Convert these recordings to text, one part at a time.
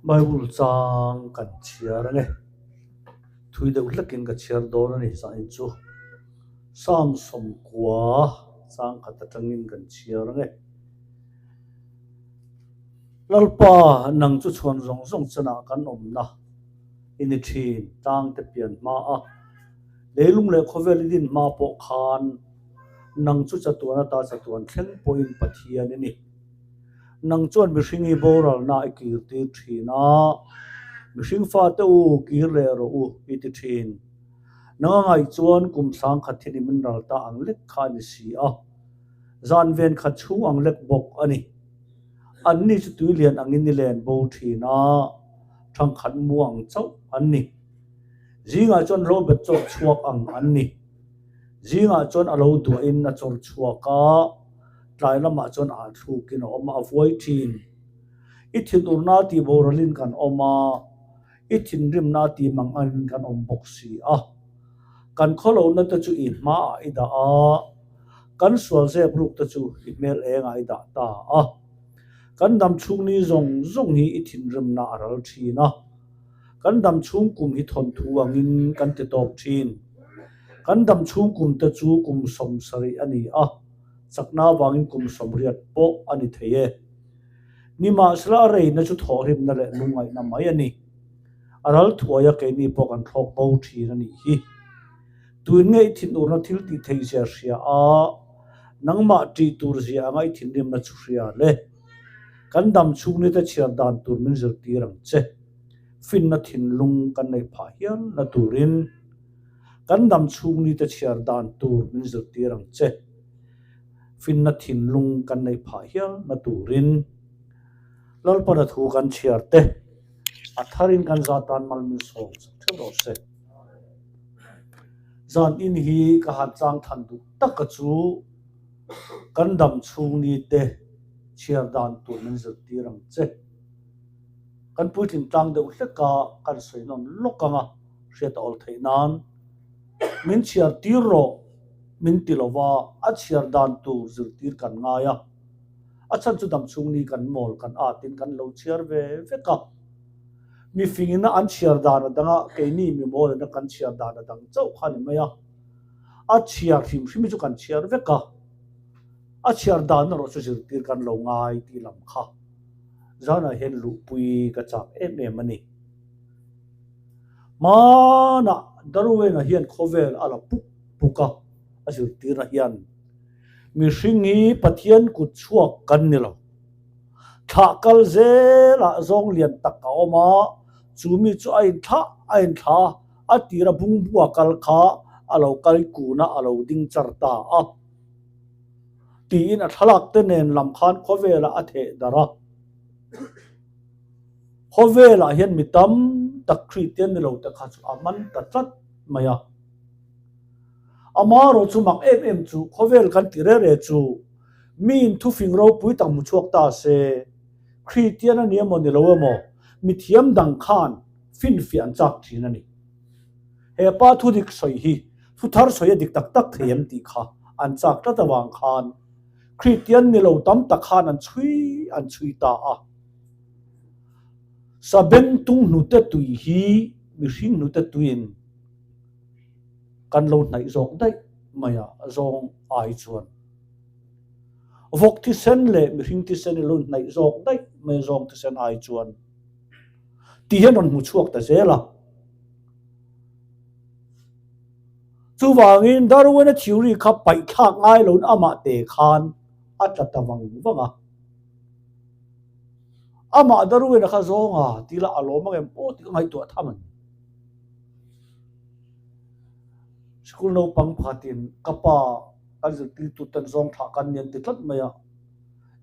Bible chang kan chhiar ange. Thui deuh hlekin ka chhiar dawn a ni zain chu. Psalm 90 chang khat atangin kan chhiar ange. Lalpa, nang chu chhuan zawng zawng chenah kan awmna i ni thin, tlangte pian hma a, leilung leh khawvel i din hma pawh khan nang chu chatuan ata chatuan thleng pawhin Pathian i ni. Nang chuan mihring hi boralna i kir tir thin a, mihring fate u kir leh rawh u i ti thin. Nang a ngaih chuan kum sangkhat hi ni min ral ta ang lek kha a ni si a, zan ven khat chhung ang lek bawk a ni. Anni chu tui lian angin i len bo thin a, thangkhat mu ang chauh an ni. Zingah chuan lo bet chawr chhuak ang an ni. Zingah chuan a lo duahin a chawr chhuak a. Tlai lamah chuan ah thlukin a awm a, a vuai thin. I thinurna tih boralin kan awm a, i thinrimna tih manganin kan awm bawk si a. Kan khawlohna te chu i hmaah i dah a, kan sual zep ruk te chu i hmel engah i dah ta a. Kan dam chhung ni zawng zawng hi i thinrimna a ral thin a, kan dam chhung kum hi thawnthu angin kan ti tawp thin. Kan dam chhung kum te chu kum 70 a ni a. Chakna avangin kum 80 pawh a ni thei e. Nimahsela a reina chu thawhrimna leh lungngaihna mai a ni. A ral thuaia keini pawh kan thlawk bo thin a nih hi. Tuin nge i thinurna thil tih theih zia hria a, nangmah ṭih tur zia anga i thinrimna chu hria le. Kan dam chhung nite chhiar dan tur min zirtir ang che. Finna thinlung kan neih phah hial na turin. Kan dam chhung nite chhiar dan tur min zirtir ang che. Finna thinlung kan neih phah hial na turin Lalpana thu kan chhiar te a tharin kan za tan mal min sawm sak theuh rawh se. Zan in hi ka han chang than duh taka chu kan dam chhung nite chhiar dan tur min zirtir ang che. Kan puitling tlang deuh hlek a kan sawi nawn lawk ang a. Hriat a awl theih nan min chhiar tir rawh min ti lo va, a chhiar dan tur zirtir kan ngai a. A chhan chu damchhung ni kan mawl kan atin kan lo chhiar ve vek a. Mifingina an chhiar dan a dang a, keini mi mawlina kan chhiar dan a dang chauh kha a ni mai a. A chhiar hrim hrim hi chu kan chhiar vek a, a chhiar dan erawh chu zirtir kan lo ngai tih lam kha zanah hian luhpui ka chak em em a ni. Hmanah Darwin-a hian khawvel a la puk puk a, a zirtirna hian mihring hi Pathian kut chhuak kan ni lo. Thlah kal zelah zawng lian tak a awm a, chu mi chu a inthlah a inthlah a, a tira bungbua kal kha a lo kal kun a, a lo ding char ta a. Tiin a thlalak te nen lam khan khawvelah a theh darh a. Khawvelah hian mi tam tak Kristian ni lo te kha chu a man ta tlat mai a. Amaherawh chu mak em em chu khawvel kan ti re re chu miin thufing ropui tak hmu chhuak ta se, Kristian a ni emaw ni lo emaw mi thiam dang khan finfiah an chak thin a ni. He pa thu dik sawi hi thu thar sawi a dik tak tak thei em tih kha an chak tlat avang khan Kristian ni lo tam tak khan an chhui an chhui ta a. Sabengtung hnute tui hi mihring hnute tuiin kan lo hnaih zawk daih mai a, zawng ai chuan vawk thisen leh mihring thisen i lo hnaih zawk daih mai a, zawng thisen ai chuan tih hian rawn hmu chhuak ta zel a. Chuvangin Darwin-a theory kha paihthlak ngai loin amah te khan a tla ta vang vang a. Amah Darwin-a kha zawng a ti la a lawm ang em aw tih ka ngaihtuah tham a ni. Sikul naupang pakhatin ka pa kan zirtirtu ten zawng thlah kan ni an ti tlat mai a,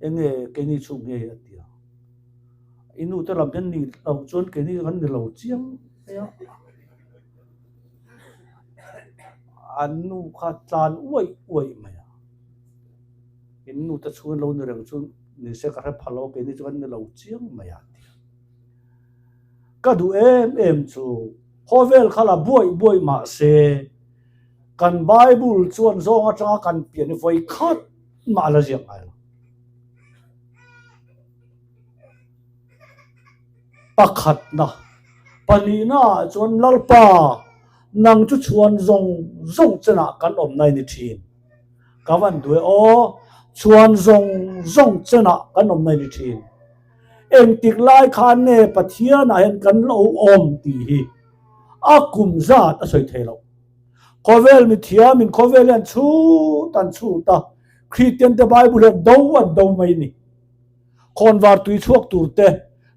enge keini chhung nge a ti a. I nu te lam hian ni lo chuan keini kan ni lo chiang mai a. An nu kha tlan uaih uaih mai a. In nu te chhung lo ni reng chu nise ka hre pha lo keini chu kan ni lo chiang mai a ti a. Ka duh em em chu khawvel kha la buaih buaih mah se kan Bible chuan zawng atanga kan pian hi vawi khat mah a la ziak ngai lo. Pakhatna, pahnihna ah chuan Lalpa, nang chu chhuan zawng zawng chenah kan awm nai ni thin. Ka van duh e aw, chhuan zawng zawng chenah kan awm nai ni thin. Engtik lai khan nge Pathianah hian kan lo awm tih hi a kum zat a sawi thei lo. Khawvel mithiamin khawvel hian chhut an chhut a, Kristian te Bible hian do an do mai a ni. Khawnvar tui chhuak tur te,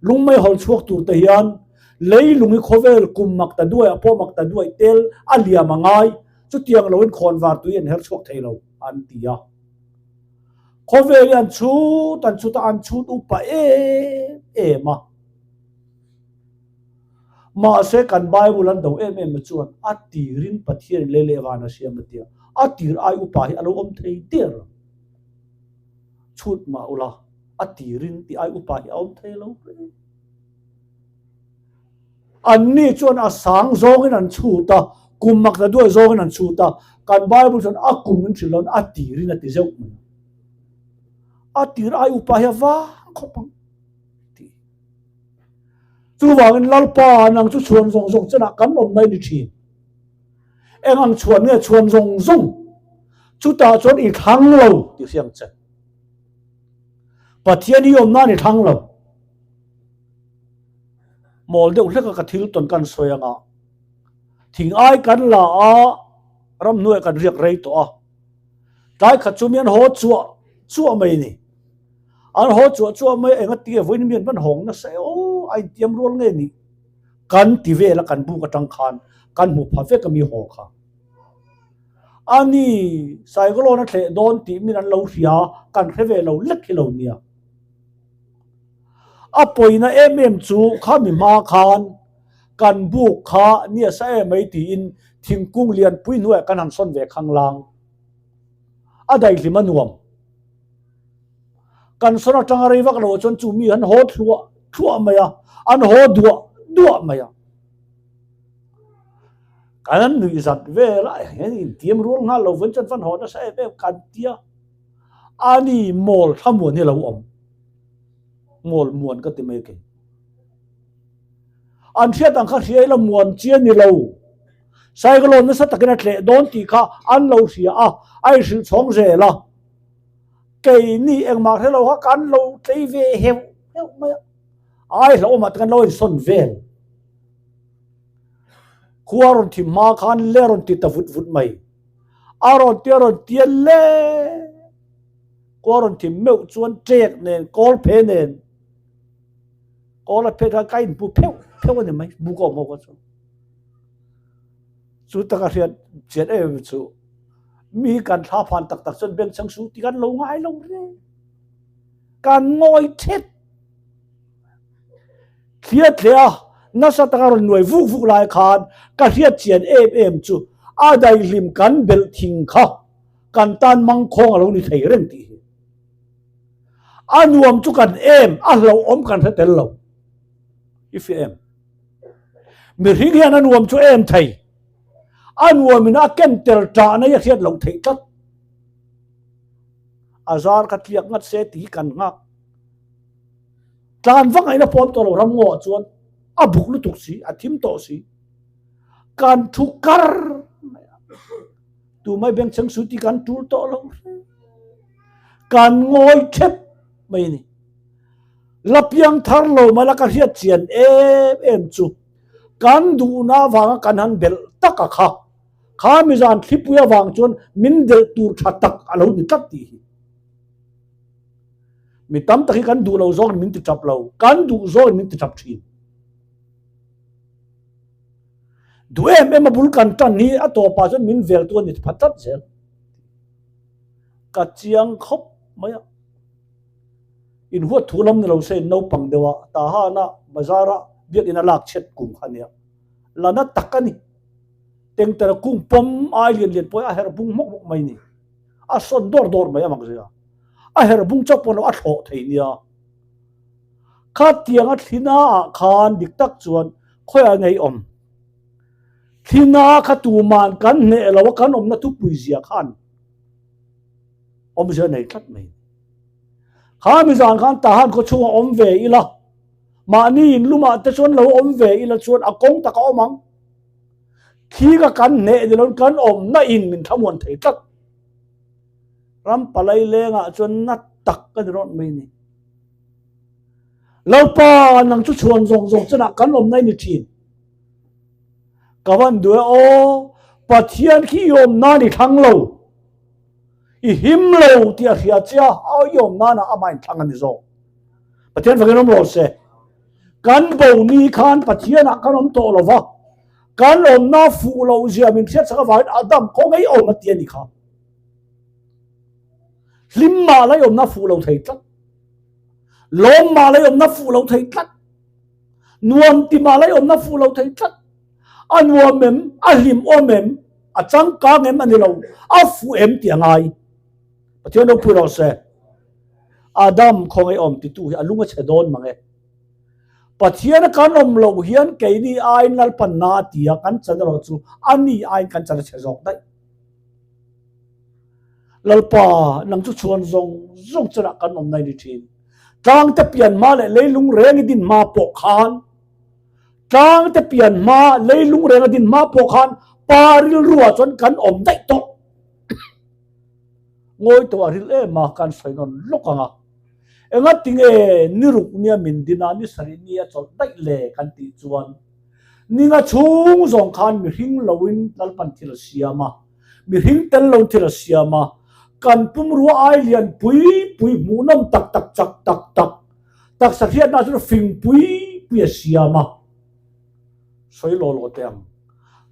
lungmei hawl chhuak tur te hian leilung hi khawvel kum mak ta duai ah pawh mak ta duai tel a liam a ngai, chutiang loin khawnvar tui an her chhuak thei lo an ti a. Khawvel hi an chhut an chhut a, an chhut upa em em a. Mahse kan Bible an do em em na chuan a tirin Pathian in lei leh van a siam a tia, a tir ai upa hi a lo awm thei der lo. Chhut mah ula, a tirin tih ai upa hi a awm thei lo hle. Anni chuan a sang zawngin an chhut a, kum mak la duai zawngin an chhut a, kan Bible chuan a kum in hrilh loin a tirin a ti zeuh mai. A tir ai upa hi a vang khawp ang tih. Chuvangin Lalpa nang chu chhuan zawng zawng chenah kan awm mai ni thin. Eng ang chhuan nge chhuan zawng zawng chutah chuan i thlang lo tih hriang che. Pathian hi awm nan i thlang lo. Mawl deuh hlek a ka thil tawn kan sawi anga thing ai kan la a ramhnuai kan riak rei tawh a. Tlai khat chu mi an haw chuah chuah mai ni. An haw chuah chuah mai enga ti vawiin mi an van hawng nasa e aw a intiam rual nge ni. Kan ti vel a kan buk atang khan kan hmu pha vek a mi haw kha. Ani Saigalon a thleh dawn tih min an lo hria kan hre ve lo lek hi lo nia. A pawina em em chu kha mi hma khan kan buk kha nia sa em mai tiin thingkung lianpui hnuaiah kan han sawn ve khanglang. A daihlim a nuam. Kan sawn atanga rei vak loh chuan chu mi an haw thluah thluah mai a, an haw duah duah mai a. Kan an nuih zat vel a, hian intiam rual nghal lo vawiin chuan van haw nasa em em kan tia. Ani mawl thlamuan hi a lo awm. Mawl muan ka ti mai kei. An hriat ang kha hria ila muan chi a ni lo. Cyclone nasa takin a tleh dawn tih kha an lo hria a, a inhrilh chhawng zel a. Keini engmah hre lo kha kan lo tlei ve heuh heuh mai a. Ai hlauhawmah te kan lo insawn vel. Khua rawn thim hma khan le rawn ti ta vut vut mai. A rawn ti a rawn ti a le. Khua rawn thim meuh chuan ṭek nen kawl phe nen kawl a phet khan ka inpu pheuh pheuh a ni mai buk a awm ho kha chu. Chu taka hriat chian em em chu mi hi kan thla phan tak tak chuan bengchheng su ti kan lo ngai lo reng. Kan ngawi thet. Thlia thleh a, nasa taka rawn nuai vuk vuk lai khan ka hriat chian em em chu a daihlim kan belh thing kha kan tan mangkhawng a lo ni thei reng tih hi. A nuam chu kan em, a hlauhawm kan hre tel lo. I fiah em? Mihring hian a nuam chu em thei. A nuamin a ken tel ṭahna hi a hriat loh theih tlat. A zar kha tliak ngat se tih hi kan nghak. Tlan va ngaihna pawh an tawh lo ram ngaw ah chuan a buk lutuk si, a thim tawh si. Kan thu kar mai a. Tumai bengchheng su tih kan tul tawh lo hle. Kan ngawi thep mai a ni. La piang thar lo mai la ka hriat chian em em chu kan duhna avanga kan han belh tak a kha. Kha mizan thlipui avang chuan min delh tur tha tak a lo ni tlat tih hi. Mi tam tak hi kan duh lo zawngin min ti tap lo, kan duh zawngin min ti tap thin. Duh em em a bul kan tan hi a tawpah chuan min vel tu a ni pha tlat zel. Ka chiang khawp mai a. In huat thu lam ni lo se in naupang deuh a, Tahana bazara biakinn a lak chhiat kum kha nia. La na tak a ni. Tengtera kung pawm ai lian lian pawh hi a her bung hmawk hmawk mai ni. A sawn dawr dawr mai a mak zia. A her bung chauh pawh lo a thlawh thei nia. Khatiang a thlina ah khan dik tak chuan khawiah nge i awm? Thlina kha tuman kan hneh lo a kan awmna thupui zia khan awmzia nei tlat mai. Kha mi zan khan Tahan khaw chhungah awm ve ila. Mahni in lumah te chuan lo awm ve ila chuan a kawng tak a awm ang. Thli ka kan hneh ni loin kan awmna in min thlamuan thei tlat. Ram palai lengah chuan na tak ka ni rawt mai ni. Lalpa nang chu chhuan zawng zawng chenah kan awmna i ni thin. Ka van duh e aw, Pathian khi i awm nan i thlang lo. I him lo tih a hria che a, a i awm nanah amah in thlang a ni zawk. Pathian fakin awm rawh se. Kan bo ni khan Pathianah kan awm tawh lo va, kan awmna fuh loh zia min hriat sak avangin Adam khaw ngei awm a ti a ni kha. Hlim mah la i awmna fuh lo thei tlat. Lawm mah la i awmna fuh lo thei tlat. Nuam ti mah la i awmna fuh lo thei tlat. A nuam em, a hlim awm em, a changkang em a ni lo, a fuh em tih a ngai. Pathian ropui rawh se. Adam khawngaih awm titu hi a lung a chhe dawn mang e. Pathian a kan awm loh hian keini aiin Lalpan na a ti a, kan chan erawh chu ani aiin kan chan a chhe zawk daih. Lalpa, nang chu chhuan zawng zawng chunah kan awm nai ni thin. Tlangte pian hma leh leilung reng i din hma pawh khan, tlangte pian hma, leilung reng a din hma pawh khan pa rilruah chuan kan awm daih tawh. Ngawi tawh a ril em a, kan sawi nawn lawk ang a. Engati nge ni ruk nia min din a, ni sarih nia chawlh daih le kan tih chuan ninga chhung zawng khan mihring loin Lalpan thil a siam a, mihring tel loin thil a siam a, kan pumrua ai lian pui pui hmuhnawm tak tak chak tak tak taksa hriatna chu fing pui pui a siam a. Sawi law law teh ang.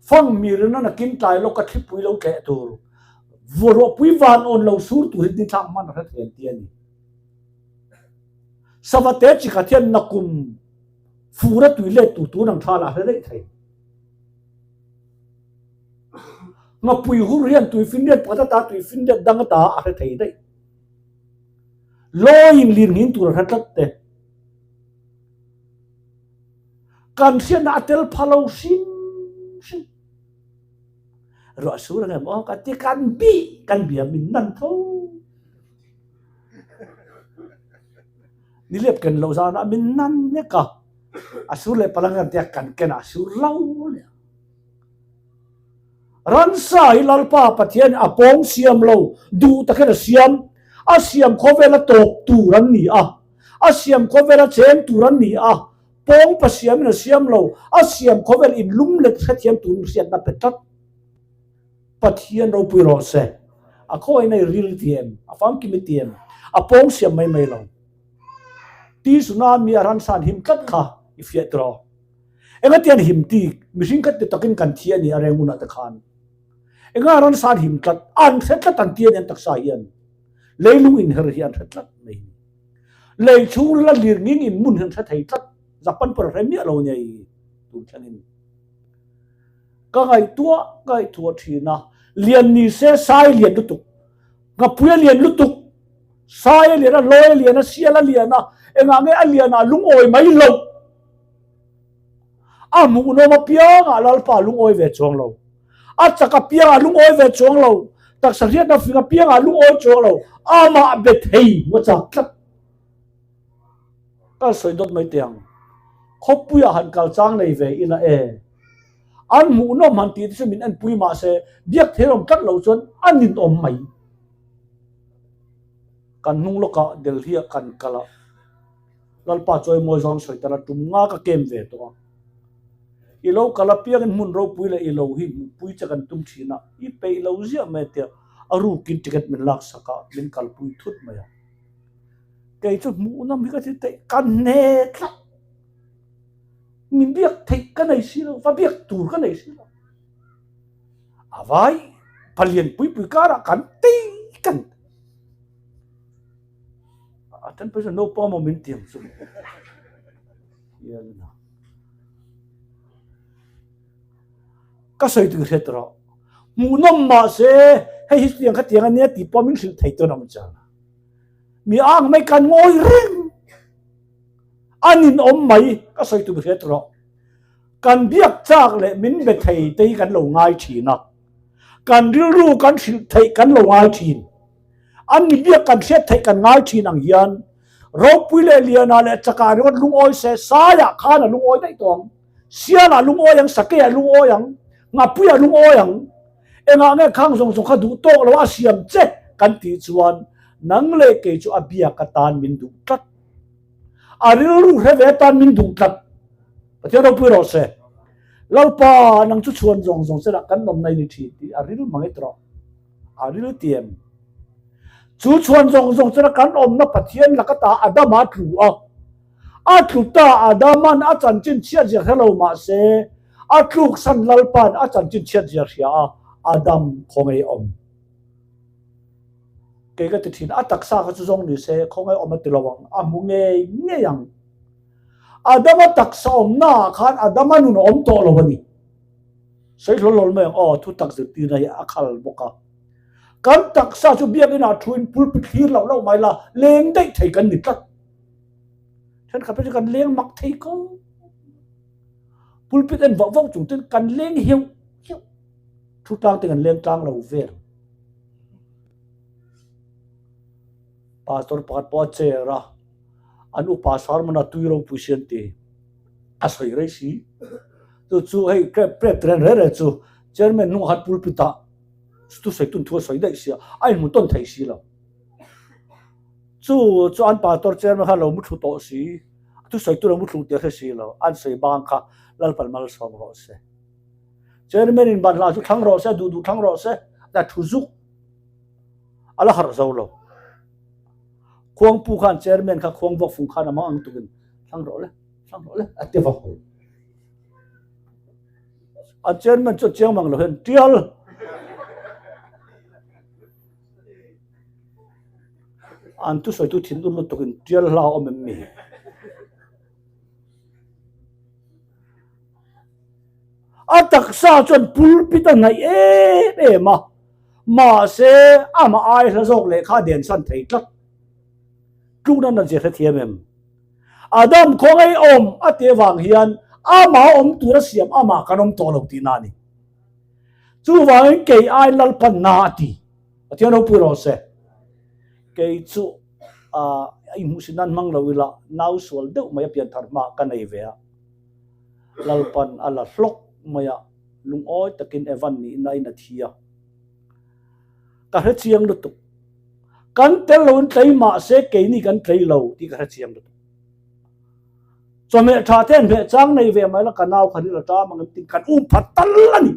Fang mirin a nakin tlai lawk a thlipui lo tleh tur, ruahpui van awn lo sur tur hi ni thlak hman a hre thei an ti a ni. Savate chi khat hian nakum fur a tui let tur tun ang tha lah hre daih thei. Ngapui hur hian tuifinriat pakhat ata tuifinriat dang ata a hre thei daih. Lawiin lirnghin tur a hre tlat te. Kan hriatna a tel pha lo hrim hrim. Ruah sur ang em aw ka ti kan bih kan bia min nan tho. Nilep ken lo zan ah min nan nek a. A sur leh palang kan tia kan ken ah a sur lo le. Ransa hi Lalpa Pathian a pawng siam lo duh takin a siam. A siam khawvel a tawp tur an ni a. A siam khawvel a cheng tur an ni a, pawng pa siamin a siam lo, a siam khawvel in lum let hrethiam turin hriatna pe tlat. Pathian ropui rawh se. A khawiin a i ril ti em? A famkim i ti em? A pawng siam mai mai lo. Ti tsunami a ransa an him tlat kha i fiah tiraw? Engatian him ti mihring khat ti takin kan thi a ni a reng hunah te khan. Enga ransa an him tlat, an hre tlat an ti a ni an taksa hian. Leilung inher hi an hre tlat mai. Lei chhung la lir nging in mun hi an hre thei tlat. Japan pawh a hre miah lo nei tun thlengin. Ka ngaihtuah ngaihtuah thin a, lian ni se sai lian lutuk, ngapui a lian lutuk, sai a lian a, lawi a lian a, sial a lian a, engah nge a lian ah lungawi mai lo. A hmuhnawm apiangah Lalpa lungawi ve chuang lo. A chak apiangah lungawi ve chuang lo. Taksa hriatna fing apiangah lungawi chuang lo. Amah be thei hmu a chak tlat. Kal sawi dawt mai teh ang. Khawpuiah han kal chang nei ve ila e. An hmuhnawm han tih te chu min enpui mah se biak thei awm tlat lo chuan a ninawm mai. Kan hnung lawkah Delhi-ah kan kal a. Lalpa chawimawi zawng sawi tala tum nga ka kem ve tawh a. I lo kal apiangin hmun ropui leh i lo hi hmuhpui che kan tum thin a, i peih lo ziah mai a tia a rukin ticket min laksak a, min kalpui thut mai a. Kei chu hmuhnawm hi ka ti theih, ka hne tlat. Min biak theih ka nei si lo, va biak tur ka nei si lo. A vai palian pui pui karah kan tei kan. A then pawh chuan naupang maw min tiang chu hian a ka sawi tur hriat rawh hmuhnawm mah se hei hi tiang kha tiang ania tih pawh min hrilh thei tawn ang chuan mi ang mai kan ngawi reng a ninawm mai ka sawi tur hriat rawh kan biak chak leh min be thei te hi kan lo ngai thin a kan rilru kan hrilh theih kan lo ngai thin. An mi biak kan hriat theih kan ngai thin ang hian. Ropui leh lianah leh chakah ringawt lungawi se, saiah khan a lungawi daih tawh ang. Sialah lungawi ang, sakeiah lungawi ang, nghapuiah lungawi ang. Engah nge khang zawng zawng kha duh tawk lo a siam che kan tih chuan nang leh kei chu a biak atan min duh tlat. A rilru hre ve atan min duh tlat. Pathian ropui rawh se. Lalpa nang chu chhuan zawng zawng senah kan awm nai ni thin tih a ril mang i tawh. A ril tiam. Chu chhuan zawng zawng chena kan awmna Pathian laka ta Adama tlu a. A tlu ta Adaman a chanchin chhiat zia hre lo mah se a tluk san Lalpa'n a chanchin chhiat zia hria a, Adam khawngaih awm. Kei ka ti thin, a taksa kha chu zawng ni se khawngaih awm a ti lo ang, a hmu ngei ngei ang. Adama taksa awmna ah khan Adama nun a awm tawh lo a ni. Sawi hlawl hlawl mai ang aw, thutak zirtirna hi a khal bawk a. Kan taksa chu biakinah thuin pulpit thlir loh loh mai la, leng daih thei kan ni tlat. Thenkhat phei chu kan leng mak thei ko. Pulpit en vauh vauh chung ten kan leng heuh heuh. Thu tlang te kan leng tlang lo vel. Pastor pakhat pawh a chair a, an upa sermon a tui ropui si an ti. A sawi rei si. Chu chu hei prep tren re re chu chairman hnungah khan pulpit ah thu sawi tun thu a sawi daih sia, a inhmu tawn thei si lo. Chu chu an pastor chairman khan lo mu thlu tawh si, thu sawi tu lo mu thlu tih a hre si lo, an sawi bang kha Lalpan malsawm rawh se. Chairman in ban hla chu thlang rawh se, duh duh thlang rawh se, a thu zuk a la harh zo lo. Khuangpu khan chairman kha khuang vawk fung khan a mang ang tukin thlang rawh le, thlang rawh le a ti va haw. A chairman chu chiang mang lo hian tial. An thusawitu thinur lutukin tial hla awm em mi? A taksa chuan pulpit a hnaih em em a, mahse amah ai hla zawk lehkha a densan thei tlat. Tlukna nan zir hrethiam em? Adam khawngaih awm a tih avang hian amah awm tura siam amah kan awm tawh lo tihna a ni. Chuvangin kei ai Lalpan na a ti. Pathian ropui rawh se. Kei chu i hmuhsit nan hmang lo ila nau sual deuh mai a pianthar hma ka nei ve a. Lalpan a la hlawk mai a, lungawi takin Evan nihna in a thi a. Ka hre chiang lutuk. Kan tel loin tlei mah se keini kan tlei lo tih ka hre chiang lutuk. Chawhmeh tha te an hmeh chang nei ve mai la ka nau kha ril a ṭam ang em tin kan um phat tal a ni.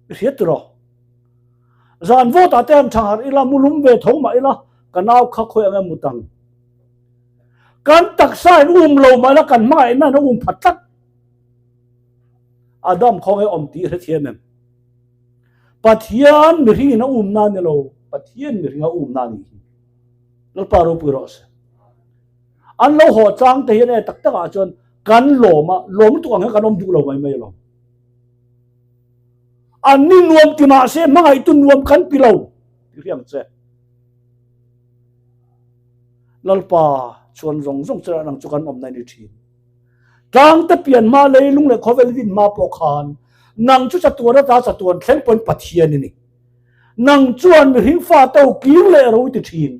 I hriat tiraw? Zan vawtah te han thangharh ila, mu lum ve tho mah ila ka nau kha khawi ang em mut ang. Kan taksa in um lo mah ila kan hmangaihna in a um phat tlat. Adam khawnge awm tih i hrethiam em? Pathian mihring in a um na ni lo, Pathian mihring a um na ni hi. Lalpa ropui rawh se. An lo haw chang te hian e tak tak ah chuan kan lawm a, lawm lutuk ang hian kan awm duh lo mai mai alawm. An ni nuam ti mah se hmangaihtu nuam kan ti lo ti hriang che. Lalpa chuan zawng zawng chirah nang chu kan awm na ni thin. Tlang te pian hma leilung leh khawvel din hma pawh khan nang chu chatuan ata chatuan thleng pawhin Pathian i ni. Nang chuan mihring fa to kir leh ro i ti thin.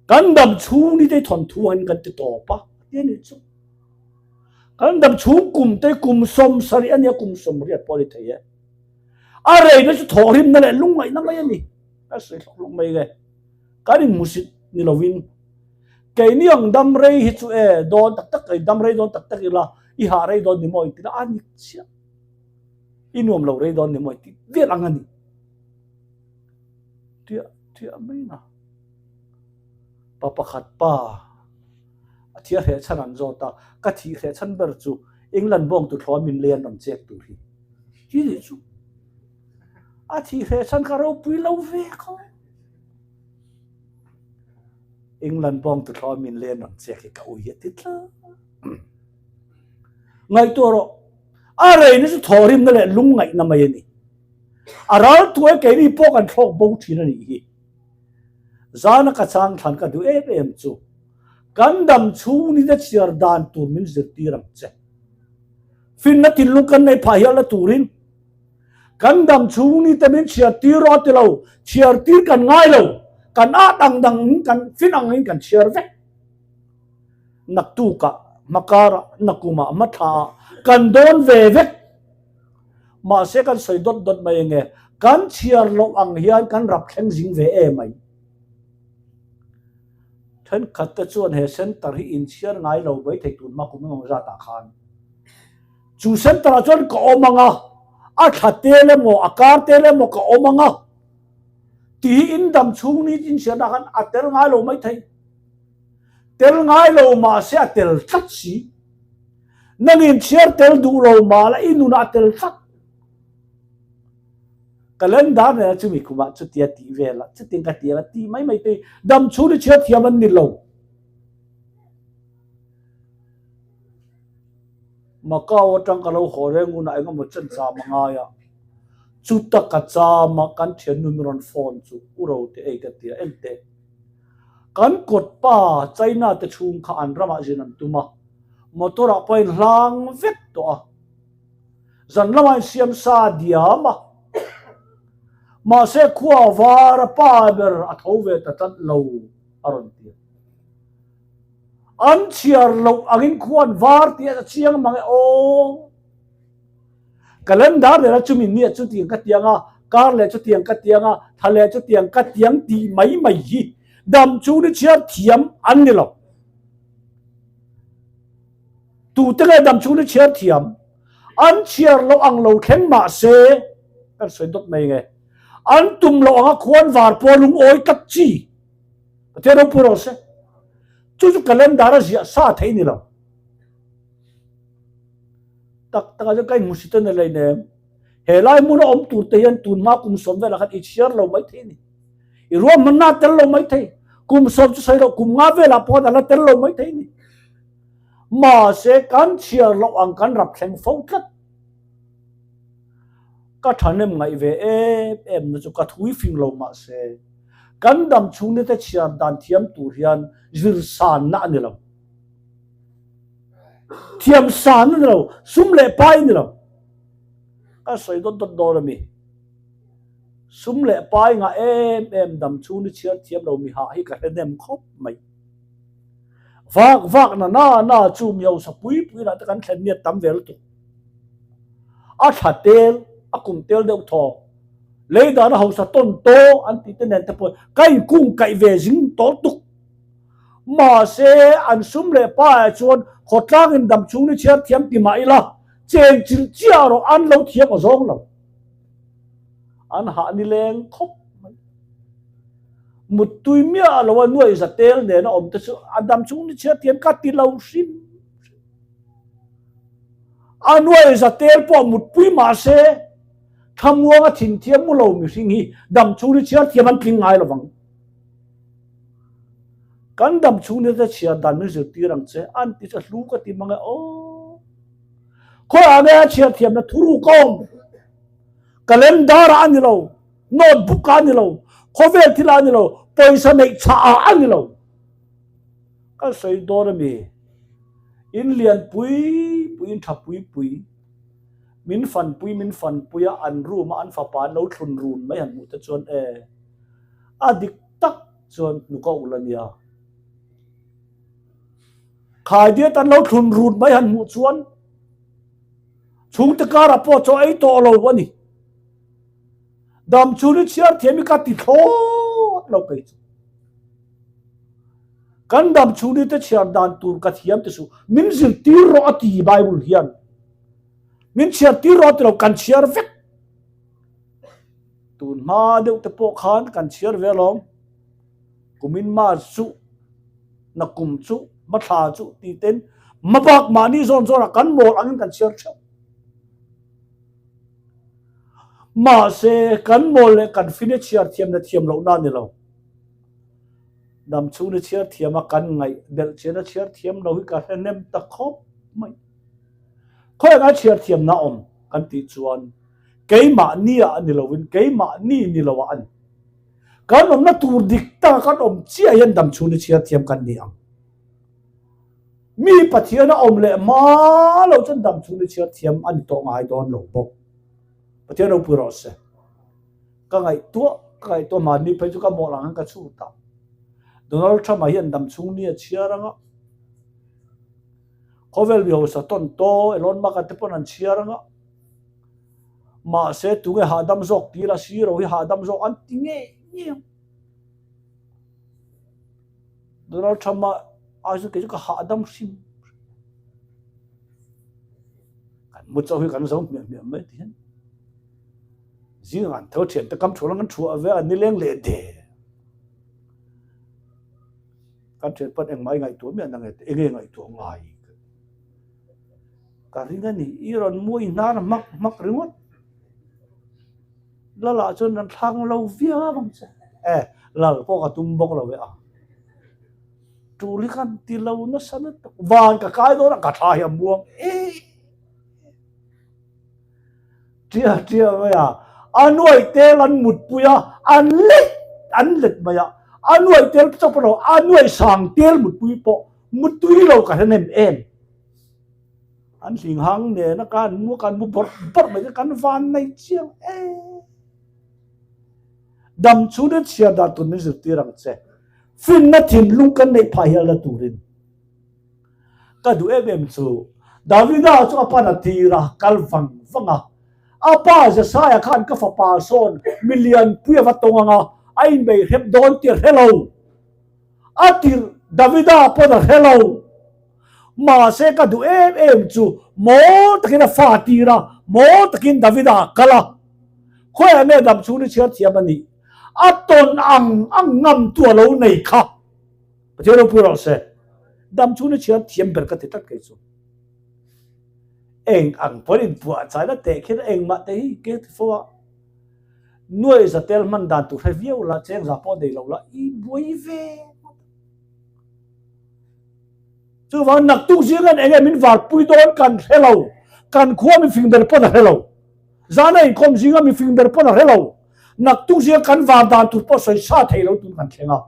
Kan dam chhung ni te thawnthu angin kan ti tawp a, ti a nih chu. Kan dam chhung kum te kum 70 a nia, kum 80 pawh a ni thei e. A reina chu thawhrimna leh lungngaihna mai a ni. Ka sawi hlawk hlawk mai nge. Kan inhmusit ni lovin keini ang dam rei hi chu e dawn tak tak, dam rei dawn tak tak ila i hah rei dawn ni maw inti la, a ni chiah. I nuam lo rei dawn ni maw inti vel ang a ni. Tiah tiah mai na. Pa pakhat pa a thia hreh chhan an zawt a, ka thih hreh chhan ber chu England bawng tu thlawh min lei an rawn chek tur hi. Hi nih chu a thih hreh chhan ka ropui lo ve kho. England bawng tu thlawh min lei an rawn chek hi ka ui a ti tlat. Ngaihtuah rawh, a reina chu thawhrimna leh lungngaihna mai a ni. A ral tuai keini pawh kan thlawk bo thin a nih hi. Zana ka chang thlan ka duh em em chu kan dam chhung ni te chhiar dan tur min zirtir ang che. Finna thinlung kan nei phah hial na turin kan dam chhung ni te min chhiar tir rawh a ti lo, chhiar tir kan ngai lo. Kan at ang dang in kan fin ang in kan chhiar vek. Naktukah, hmakarah, nakumah, hmathlaah kan dawn ve vek. Mahse kan sawi dawt dawt mai enge kan chhiar loh ang hian kan rap thleng zing ve em mai. Thenkhat te chuan he center hi inchhiar ngai lo mai thei tun hma kum engemaw zatah khan. Chu center ah chuan ka awm ang a, a thla tel emaw a kar tel emaw ka awm ang a tih hi in dam chhung ni inchhiarna khan a tel ngai lo mai thei. Tel ngai lo mahse a tel tlat si. Nangin chhiar tel duh lo mah la i nunah a tel tlat. Calendar nena chumi kumah chutia tih velah chutiang ka ti ang a ti mai mai te dam chhung hi chhiar thiam an ni lo. Macau atang ka lo haw reng hunah eng emaw chen cham a ngai a, chuta ka cham a kan thiannu min rawn phone chu u ro te ei ka ti a, enteh kan kawt pa China te chhung kha an ramah zin an tum a, motor ah pawh a inhlang vek tawh a. Zan lamah in siam sa diam a, mahse khua var a pa ber a tho ve ta tlat lo a rawn ti a. An chhiar loh angin khua an var tih a chiang mang e aw. Calendar nena chumi nia chutiang ka tiang a, kar leh chutiang ka tiang a, thla leh chutiang ka tiang tih mai mai hi dam chu ni chhiar thiam an ni lo. Tute nge dam chhung hi chhiar thiam? An chhiar loh ang lo thleng mah se, kan sawi dawt mai nge, an tum loh anga khuan var pawh lungawi tlat chi. Pathian ropui rawh se. Chu chu calendar a ziah sa thei ni lo. Tak tak ah chuan ka inhmusit a ni leinem. He lai hmuna awm tur te hian tun hma kum sawm velah khan i chhiar lo mai thei a ni. I ruahmanna a tel lo mai thei. Kum sawm chu sawi loh kum nga velah pawh khan a la tel lo mai thei a ni. Mahse kan chhiar loh ang kan rap thleng fo tlat. Ka thahnem ngaih ve em em na chu ka thui fing lo mahse kan dam chhung ni te chhiar dan thiam tur hian zir sanna a ni lo. Thiam san a ni lo, sum leh pai a ni lo. Ka sawi dawt dawt dawn a mi. Sum leh pai ngah em em dam chhung ni chhiar thiam lo mi hah hi ka hre hnem khawp mai. Vak vak na na na chu mi hausa pui pui lah te kan thlen ngiat tam ve lutuk. A thla tel, a kum tel deuh thaw, lei dan a hausa tawn taw an tih te nen te pawh ka inkung kaih ve zing tawh tuk. Mahse an sum leh pa ah chuan khawtlang in dam chhung ni chhiar thiam ti mah ila chen chilh chiah erawh an lo thiam aw zawng lo. An hah ni leng khawp mai. Muttui miah lo a nuaih za tel nen a awm te chu a dam chung ni chhiat hian ka ti lo hrim hrim. A nuaih za tel pawh mutpui mah se thlamuang a thin thiam mu lo mihring hi dam chung ni chhiar thiam an tling ngai lovang. Kan dam chung ni te chhiar dan min zirtir ang che an ti chu a hlu ka ti mang e aw. Khawiah nge a chhiar thiamna thuruk a awm? Calendar ah a ni lo. Notebook ah a ni lo, khawvel thil ah a ni lo, pawisa neih chhah ah a ni lo. Ka sawi dawn a mi, in lian pui pui in tha pui pui, min fan pui min fan pui a an room a an fapa an lo thlun run mai han hmuh te chuan e a dik tak chuan hnuk a ulh a nia. Khaidiat an lo thlun run mai han hmuh chuan chhungte karah pawh chaw ei tawh lo a ni. Dam chu ni chhiar thiam hi ka ti thlawt lo kei chu. Kan dam chu ni te chhiar dan tur ka thiam ti suh. Min zirtir rawh a ti Bible hian. Min chhiar tir rawh a ti lo kan chhiar vek. Tun hma deuh te pawh khan kan chhiar ve alawm. Kumin March chu na kum chu hmathla chu ti ten hmabak mahni zawn zawnah kan mawl angin kan chhiar theuh. Mahse, kan mawl leh kan fine chhiar thiam leh thiam lohna a ni lo. Dam chhung ni chhiar thiam a kan ngaih belh chian a chhiar thiam lo hi ka hre hnem ta khawp mai. Khawi anga chhiar thiamna awm kan tih chuan keimahni ah a ni lovin keimahni ni lo ah a ni. Kan awmna tur dik taka kan awm chiah hian dam chhung ni chhiar thiam kan ni ang. Mi Pathian a awm leh hma lo chuan dam chhung ni chhiar thiam a ni tawh ngai dawn lo bawk. Pathian ropui rawh se. Ka ngaihtuah. Ka ngaihtuah mahni phei chu ka mawlh ang hian ka chhut a. Donald Trump-a hian damchhung ni a chhiar ang a. Khawvel mi hausa tawn taw Elon Musk-a te pawn an chhiar ang a. Mahse tunge hahdam zawk ti ila siro hi hahdam zawk an ti ngei ngei ang. Donald Trump-a ai chu kei chu ka hahdam hrim. Kan mu chauh hi kan zo hmiah hmiah mai ti hian. Zing an tho thian te kam thu lang an thu ave an nileng leh de. Kan thian pan engmah i ngaihtuah miah na nge enge ngaihtuah ngai. Ka ring a ni, i rawn mu i hnar hmak hmak ringawt. Lal ah chuan an thlang lo viau ang che. E, lal pawh ka tum bawk lo e a. Tul hi khan ti lo nasa lutuk. Van ka kai dawn a, ka thla hi a muang e. Tia tia mai a, a nuai tel an mutpui a, an let an let mai a. A nuai tel chauh pawh lo, a nuai sang tel mutpui pawh mutui lo ka hre nem em. An hling hang nena kan mu kan mu bawrh bawrh mai te kan van nei chiang e. Dam chhungin chhiar dan tur min zirtir ang che. Finna thinlung kan neih phah hial na turin. Ka duh em em chu Davida chu a pan a tir a, kal vang vang a. A pa Jesaia khan ka fapa sawn milian pui a va tawng ang a, a inbei hrep dawn tih a hre lo. A tirh Davida pawn a hre lo. Mahse ka duh em em chu mawl takin a fa tir a, mawl takin Davida a kal a. Khawiah nge dam chhung ni chhiar thiam a nih? A tawn ang ang ngam tu a lo nei kha. Pathian ropui rawh se. Dam chhung ni chhiar thiam ber ka ti tlat kei chu. Eng ang pawn inpuahchai la teh khin engmah te hi ke ti fo a. Nuai za tel hman dan tur hre viau la, cheng za pawh nei lo la, i buai ve ngawt ang. Chuvang naktuk zingan enge min varpui dawn kan hre lo, kan khua mifing ber pawn a hre lo. Zana inkhawm zinga mifing ber pawn a hre lo. Naktuk zinga kan var dan tur pawh sawi sa thei lo tun kan thleng a.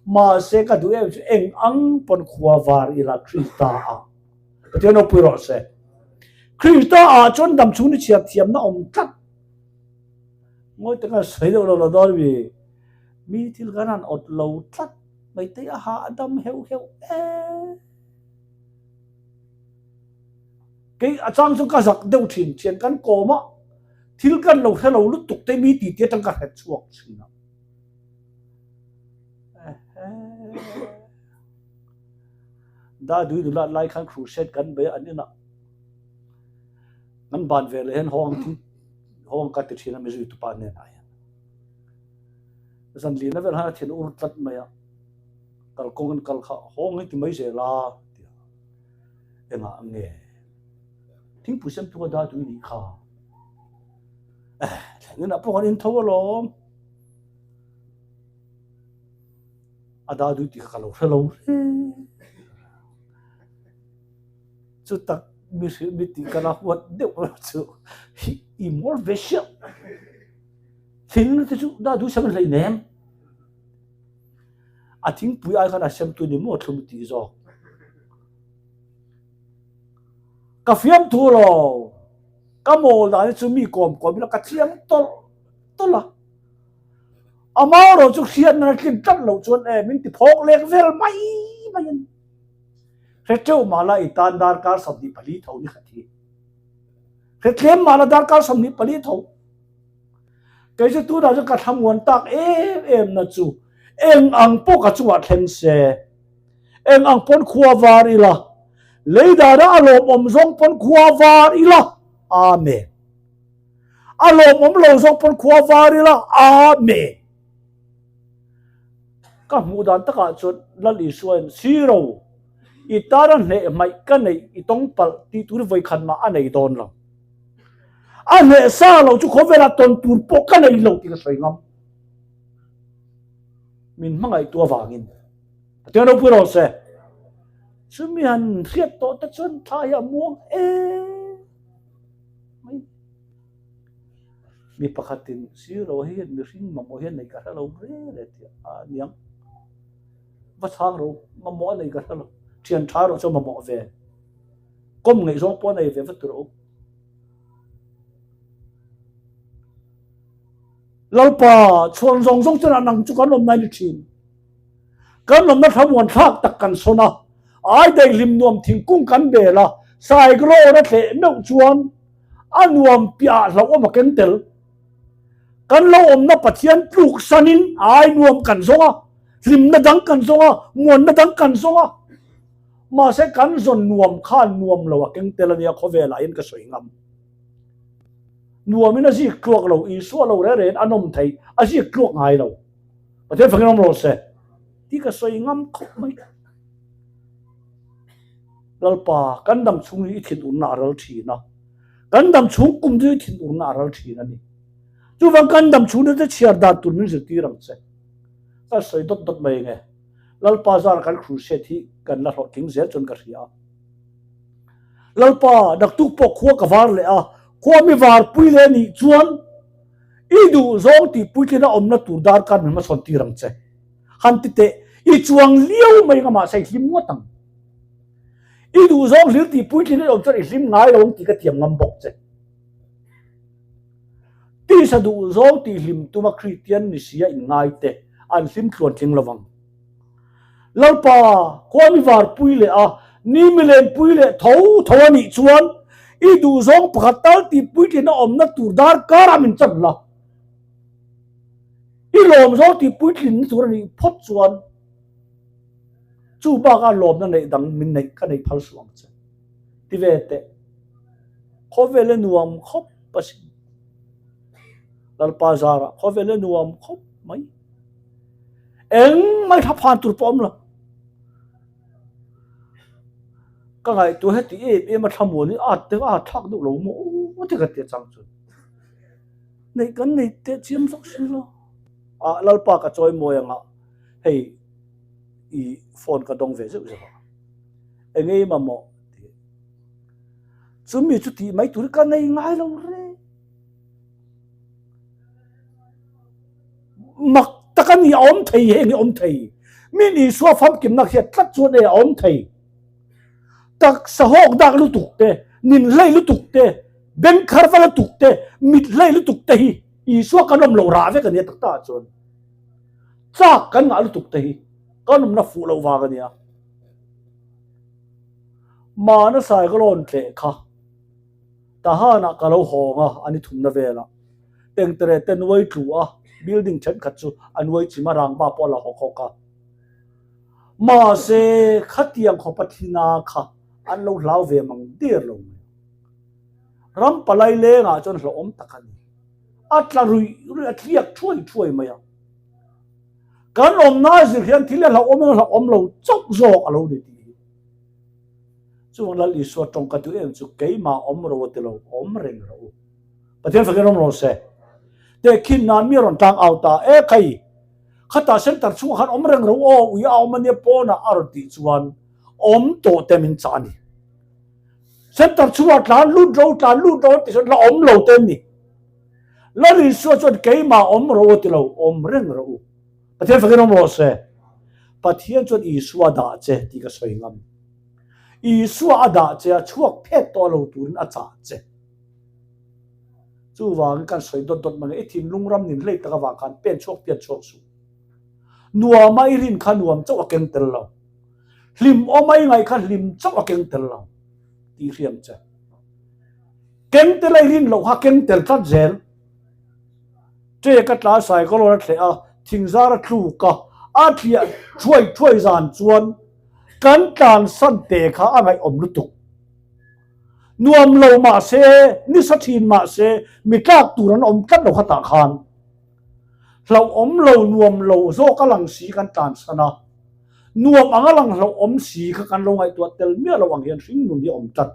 Mahse ka duh em chu eng ang pawn khua var ila Krista ah. Pathian ropui rawh se. Krista ah chuan damchhung ni chhiar thiamna awm tlat. Ngawi taka sawi deuh lo lo dawn mi. Mi thil kan han awt lo tlat mai te a hahdam heuh heuh em. Kei a chang chu ka zak deuh thin thian kan kawm a, thil kan lo hre lo lutuk te mi ti ti atang ka hret chhuak thin a. Dadui nulat lai khan crusade kan bei an inah kan ban ve leh hian hawng thing hawng ka ti thin a mi zui tupa hnenah hian. Zan lina vel han a thin ur tlat mai a, kalkawng an kal kha hawng hi ti mai zel a ti a, engah nge thingpui sem tura da tui nih kha eh thleng inah pawh kan in tho alawm a da dui tih kha ka lo hre lo hle chu tak mi hrilh mi tih ka la huat deuh chu hi i mawl ve siah. Thing te chu dah duh sem hlei nem. A thingpui ai khan a sem tu ni maw thlum tih zawk. Ka fiam thu lo. Ka mawl dan hi chu mi kawm kawm ila ka chiang tawlh tawlh a. A mau ro chu hriat nan a tlin tlat loh chuan e min ti phawk lek vel mai mai a ni. Hre teuh mah la i tan darkar 24 tho ni khat hi. Hre tlem mah la darkar 24 tho. Kei chu tunah chuan ka thlamuan tak em em na chu eng ang pawh ka chungah thleng se, eng ang pawn khua var ila, lei dana a lawmawm zawng pawn khua var ila, Amen. A lawmawm lo zawng pawn khua var ila, Amen. Ka hmuh dan takah chuan Lal Isuain Siro, i tana hneh hmaih ka neih i tawng palh tih tur vawikhat mah a nei dawn lo. A hneh sa lo chu khawvela tawn tur pawh ka nei lo tih ka sawi ngam. Min hmangaihtu avangin. Pathian ropui rawh se. Chumi han hriat tawh te chuan thla hi a muang em mai. Mi pakhatin zero hi hian mihring mamawh hian nei ka hre lo re re tih a niang. Va chhang ro mamawh a nei ka hre lo. Thian tha erawh chuan mamawh ve. Kawm ngaihzawng pawh a nei ve vat tur a awm. Lalpa, chhuan zawng zawng chunah nang chu kan awmna i ni thin. Kan awmna thlamuan thlak tak kan sawn a, ai daihlim nuam thingkung kan bel a, saigrawn a thleh meuh chuan a nuam piah hlauhawm a keng tel. Kan lo awmna Pathian tluk sanin ai nuam kan zawng a, hlimna dang kan zawng a, muanna dang kan zawng a. Mahse kan zawn nuam khan nuam lo a keng tel a nia khawvelah hian ka sawi ngam. Nuamin a zik tluak lo, Isua lo reh rehin a nawm theih, a zik tluak ngai lo. Pathian fakin awm rawh se. Tih ka sawi ngam khawp mai. Lalpa, kan dam chhung hi i thinurna a ral thin a. Kan dam chhung kum chu i thinurna a ral thin a ni. Chuvang kan dam chhung te chhiar dan tur min zirtir ang che. Ka sawi dawt dawt mai nge. Lalpa zar kan crusade hi kan la hlawhtling zel chuan ka hria a. Lalpa, naktuk pawh khua ka var leh a, khua mi var pui leh nih chuan i duh zawng tih puitlin a awmna tur darkar min hmasawn tir ang che. Han ti teh, i chuang liau mai anga mahse i hlim ngawt ang. I duh zawng hlir tih puitlin i awm chuan i hlim ngai lo ang tih ka tiam ngam bawk che. Tisa duh zawng tih hlim tuma Kristian ni sia inngai te an hlim tluan tling lo vang. Lalpa, khuami varpui leh a ni milenpui leh tho tho a nih chuan i duhzawng pakhat tal tih puitlin a awmna tur darkar ah min chan la. I lawmzawng tih puitlin tur a nih phawt chuan chu bakah lawmna neih dang min neih ka neih phal suh ang che. Ti ve teh. Khawvel a nuam khawp asin. Lalpa zarah khawvel a nuam khawp mai. Eng mai thla phan tur pawh awm lo. Ka ngaihtuah heti em em a thlamuan hi at te a thlak deuh lo maw ti ka ti a chang chu. Neih kan nei teh chiam zawk si lo. A Lalpa ka chawi mawi anga hei i phone ka dawng ve zeuh zeuh a. Engei mamawh ti. Chumi chu tih mai tur hi ka nei ngai lo reng. Mak tak a ni, a awm thei heng hi a awm thei. Min Isua famkimna hriat tlat chuan e a awm thei. Taksa hawk dak lutuk te, nin hlei lutuk te, beng khar va lutuk te, mit hlei lutuk te hi Isua kan awm loh rah vek a nia tak takah chuan. Chak kan ngah lutuk te hi kan awmna fuh loh vang a nia. Mahna sai ka lawn tleh kha Tahanah ka lo hawng a, a ni thumna velah. Tengtere te nuai tlu a, building thenkhat chu a nuai chim a, rangva pawh a la hawk hawk a. Mahse, khatiang khawpa thina kha an lo hlau ve mang der lo mai. Ram palai lengah chuan hlauhawm tak a ni. A tla ruih ruih a, thliak thuai thuai mai a. Kan awmna zir hian thil a hlauhawm emaw hlauhawm lo chauh zawk a lo ni tih hi. Chuvang Lal Isua tawngka duh em chu keimah awm ro a ti lo, awm reng rawh u. Pathian fakin rawm rawh se. Tehkhin nan mi a rawn tlang out a, E khai, khatah center chhungah khan awm reng ro aw, ui a awm ania pawnah a rawn tih chuan awm tawh te min chah a ni. Center chhungah tlan lut ro, tlan lut ro an tih chuan la awm lo te an ni. Lal Isua chuan keimah awm ro a ti lo, awm reng rawh u. Pathian fakin rawm rawh se. Pathian chuan Isua dah che tih ka sawi ngam. Isua a dah che a, chhuak phet tawh lo turin a chah che. Chuvangin kan sawi dawt dawt mange i thinlung ram nin hlei tak avang khan pen chhuak pian chhuak suh. Nuama i rin kha nuam chauh a keng tel lo. Hlim awma i ngaih kha hlim chauh a keng tel lo tih hriam che. Keng tel a i rin loh kha keng tel tlat zel. Ṭek a tla saikawlawn a thleh a, thingzar a tluk a, a thliah thuai thuai zan chuan kan tlansan te kha a ngaihawm lutuk. Nuam lo mah se, nisa thin mah se, mi tlak tur an awm tlat lo khatah khan. Hlauhawm lo, nuam lo zawk a lang si kan tlansan a, nuam ang a lang hlauhawm si kha kan lo ngaihtuah tel miah lo ang hian hringnun hi a awm tlat.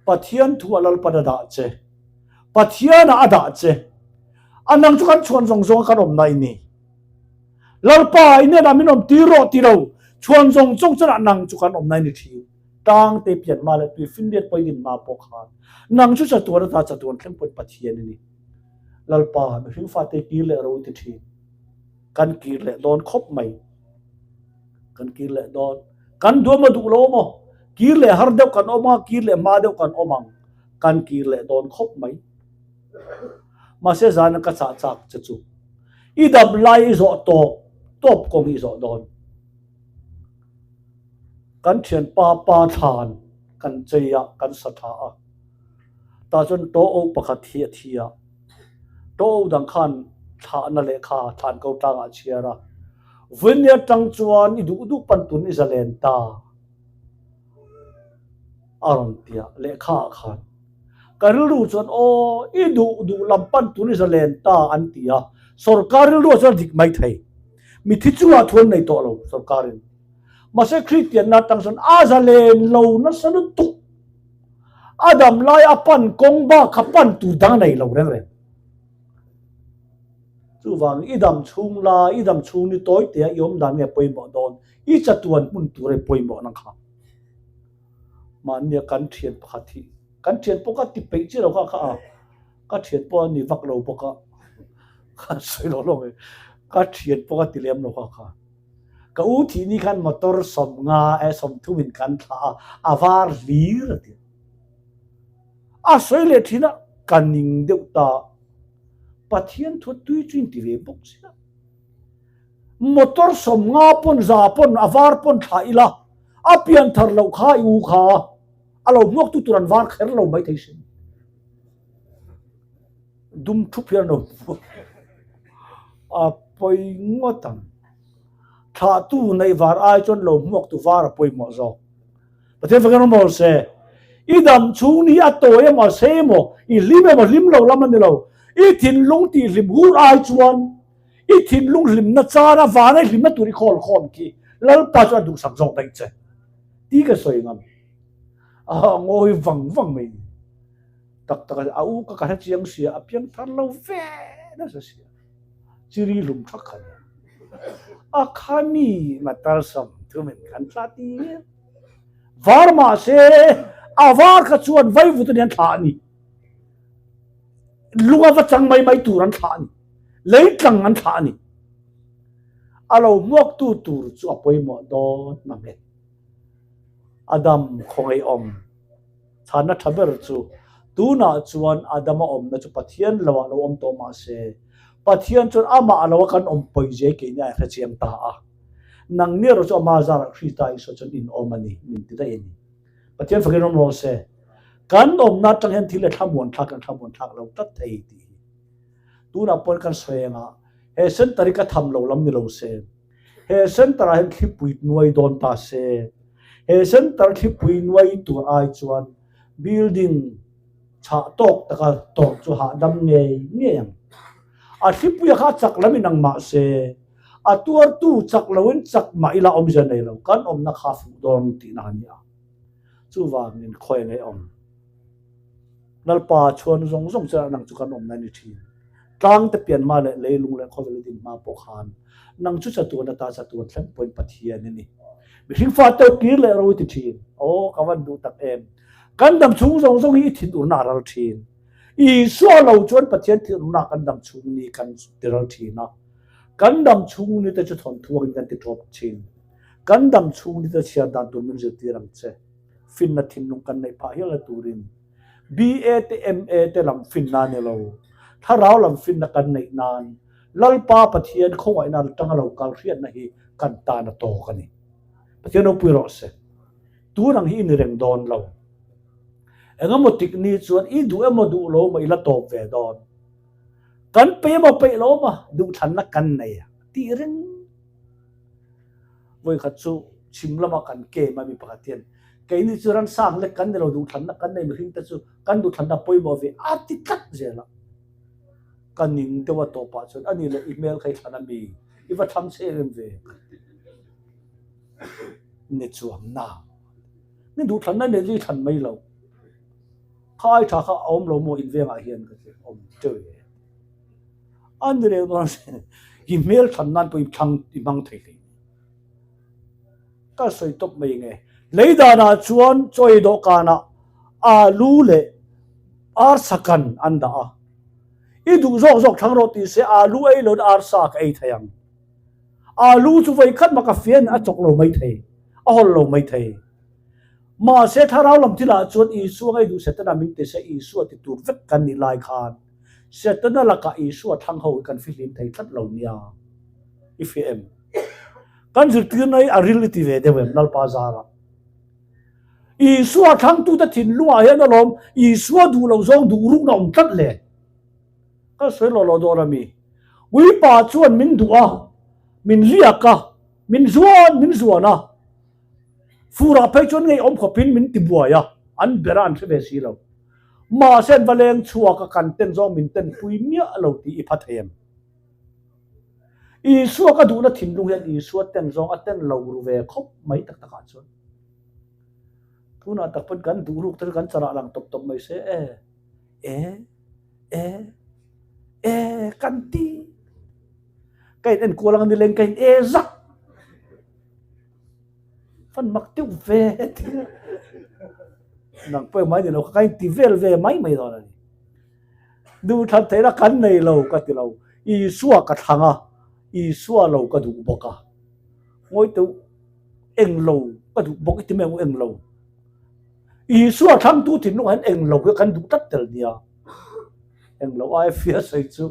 Pathian thu a Lalpan a dah che. Pathianah a dah che. A nang chu kan chhuan zawng zawng a kan awmna i ni. Lalpa i hnenah min awm tir rawh ti lo, chhuan zawng zawng chunah nang chu kan awmna i ni thin. Tang te pian hma leh tui finriat pawh i din hma pawh khan nang chu chatuan ata chatuan thleng pawhin Pathian i ni. Lalpa, mihring fate kir leh ro i ti thin. Kan kir leh dawn khawp mai. Kan kir leh dawn. Kan duam a duh lo maw? Kir leh har deuh kan awm a, kir leh hma deuh kan awm ang. Kan kir leh dawn khawp mai. Mahse zan ka chah chak che chu i dam lai i zawh tawp tawp kawng hi i zawh dawn. Kan thianpa pa thlan kan chei a, kan sa tha a. Tah chuan to o pakhat hi a thi a. To o dang khan thlahna lehkha thlan ko tlangah a chhiar a. Vawiin atang chuan i duh duh pan tun i zalen ta. A rawn ti a, lehkha ah khan ka rilru chuan aw i duh duh lam pan tur i zalen ta an ti a, sorkar rilru ah chuan a dik mai thei. Mithi chungah thu an nei tawh lo sorkarin. Mahse Kristianna atang chuan a zalen lo nasa lutuk. A dam lai a pan kawng bak kha pan tur dang a nei lo reng reng. Chuvang i dam chhung la, i dam chhung ni tawi tea i awm dan nge pawimawh dawn, i chatuan hmun tur e pawimawh nang kha. Mahnia kan thian pakhat hi, kan thian pawh ka ti peih chiah lo kha kha a, ka thian pawh a ni vak lo bawk a, ka sawi lo lo mai, ka thian pawh ka ti lem lo kha kha. Ka u thih ni khan motor 50 e 30 in kan thlah a, a var hlir a ti. A sawi leh thin a, ka ning deuh ta. Pathian thu tui chu in ti ve bawk sia. Motor 50 pawn za pawn a var pawn thlah ila a pian thar loh kha i u kha a lo hmuak tu tur an var kher lo mai thei sin. Dum thup hian lo hmuak a pawi ngawt ang. Thlah tu neih var ai chuan lo hmuak tu var a pawimawh zawk. Pathian fakin awm rawh se. I dam chhung ni a tawi emaw a sei emaw, i hlim emaw hlim lo lam a ni lo. I thinlung tih hlim hur ai chuan i thinlung hlimna chana vana i hlimna tur i khawl khawm khi Lalpa chuan a duhsak zawk daih che. Ti ka sawi ngam. A ngawi vang vang mai ni. Tak tak a u ka ka hre chiang sia, a piang thar lo ve nasa sia. Chiri hlum thak kha nia. A khami matar sam thumin kan tla tir. Var mah se a var kha chuan vaivut a ni an thlah a ni. Lunga va chang mai mai tur an thlah a ni. Leitlang an thlah a ni. A lo hmuaktu tur chu a pawimawh dawn mang e. Adam khawngaihawm chhanna tha ber chu tunah chuan Adama awmna chu Pathian loah lo awm tawh mah se Pathian chuan amah loa kan awm pawi zia keini a hrechiang ta a. Nang ni erawh chu ama zarah Krista Isua chuan in awm a ni, min ti daih a ni. Pathian fakin awm rawh se. Kan awmna atang hian thil a thlamuan thlak kan thlamuan thlak lo tlat thei tih hi. Tunah pawhin kan sawi anga he center hi ka tham lo lam ni lo se, he center ah hian thlipui nuai dawn ta se, he center thlipui nuai tur ai chuan building chhah tawk taka tawrh chu hahdam ngei ngei ang. A thlipuia kha a chak lam in ang mah se, a tuartu chak loin chak mah ila awmzia nei lo, kan awmna kha a fuh dawn tihna a ni a. Chuvangin khawi ngei awm. Lalpa chhuan zawng zawng chu nang chu kan awmna a ni thin. Tlangte pian hma leh leilung leh khawvel a din hma pawh khan nang chu chatuan ata chatuan thleng pawhin Pathian a ni. Mihring fate ho kir leh ro i ti thin. Aw ka van duh tak em. Kan dam chhung zawng zawng hi i thinurna a ral thin. Isua lo chuan Pathian thinurna kan dam chhung ni kan ti ral thin a. Kan dam chhung ni te chu thawnthu angin kan ti tawp thin. Kan dam chhung ni te chhiar dan tur min zirtir ang che. Finna thinlung kan neih phah hial na turin BA te MA te lam finna a ni lo. Thlarau lam finna kan neih nan Lalpa Pathian khawngaihna atanga lo kal hriatna hi kan tan a tawk a ni. Pathian ropui rawh se. Tun ang hi i ni reng dawn lo. Engemaw tik ni chuan i duh emaw duh lo emaw i la tawp ve dawn. Kan peih emaw peih lo emaw duhthlanna kan nei a tih reng. Vawikhat chu chhim lama kan kem a mi pakhat hian keini chu ransang lek kan ni lo duhthlanna kan nei mihring te chu kan duhthlanna pawimawh ve a ti tlat zel a. Ka ning deuh a tawpah chuan ani leh i hmel kha i thlan a mi i va thlang che em ve ka ti. Ni chuang na. Ni duhthlanna nei chu i thlan mai lo. Kha ai tha kha a awm lo maw in vengah hian ka ti awm teuh e. A ni reng dawn a i hmel thlan nan pawh i thlang i hmang thei hle. Ka sawi tawp mai nge. Lei danah chuan chaw ei dawhkanah alu leh arsa kan an dah a. I duh zawk zawk thlang rawh tih se alu ei loin arsa ka ei thei ang. Alu chu vawi khat mah ka fian a chawk lo mai thei, a hawl lo mai thei. Mahse thlarau lam thilah chuan Isua ngei duh Setana min ti se Isua ti tur vek kan nih lai khan. Setana lakah Isua thlang ho hi kan fihlim thei tlat lo nia. I hria em? Kan zirtirna hi a ril i ti ve deuh em Lalpa zarah? Isua thlangtute thinlungah hian alawm Isua duh loh zawng duh rukna awm tlat le. Ka sawi lawh lawh dawn a mi. Uipa chuan min duh a, min liak a, min zuan min zuan a. Furah phei chuan ngeiawm khawpin min tibuai a, an ber a an hre ve si lo. Mahse an va leng chhuak a, kan ten zawng min ten pui miah lo tih i pha thei em? Isua ka duhna thinlung hian Isua ten zawng a ten lo ru ve khawp mai tak takah chuan. Tunah tak pawn kan duh ruk te chu kan charah lang tawp tawp mai se e, e, e, e kan ti. Ka in enkual ang nileng ka in e zak. Fan mak deuh ve ti. Nang pawh mai ni lo ka in ti vel ve mai mai dawn a ni. Duhthlan theihna kan nei lo ka ti lo. Isua ka thlang a, Isua lo ka duh bawk a. Ngawi teuh eng lo ka duh bawk i ti mai ang u eng lo. Isua thlangtu thinlungah hian eng lo hi kan duh tlat tel nia. Eng lo aia fia sawi chu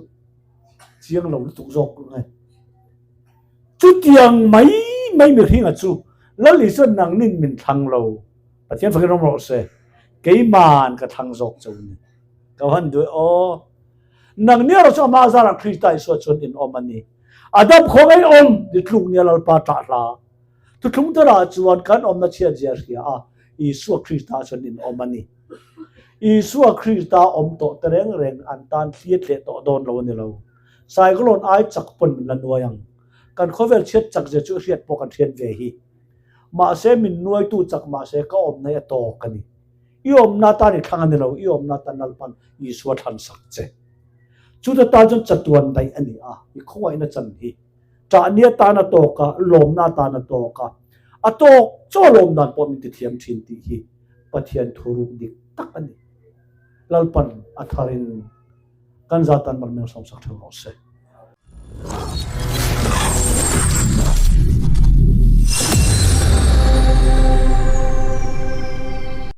chiang lo lutuk zawk nge. Chutiang mai mai mihringa chu Lal Isua nangnin min thlang lo. Pathian fakin rawng rawh se. Keiman ka thlang zawk cho ni. Ka han duh e aw. Nang nia rawh chu amah zarah Krista Isua chuan in awm a ni. A dam khaw ngei awm ni tluk nia Lalpa ṭah hla. Thuthlung terah chuan kan awmna chhiat zia hria a, Isua Krista chuan in awm a ni. Isua Krista awm tawh te reng reng an tan thli a tleh tawh dawn lo a ni lo. Cyclone ai chak pawn min la nuai ang. Kan khawvel chhiat chak zia chu hriat pawh kan hriat ve hi. Mahse min nuaitu chak mahse ka awmna hi a tawk a ni. I awmna atan i thlang a ni lo, i awmna atan Lalpan Isua thlan sak che. Chuta tan chuan chatuan daih a ni a, i khawngaihna chan hi ṭahni atan a tawk a, lawmna atan a tawk a, a tawk chaw lawm dan pawh min tithiam ṭhin tih hi Pathian thuruk dik tak a ni. Lalpan a tharin kan za tan mal meng sawmsak ṭheuh rawh se.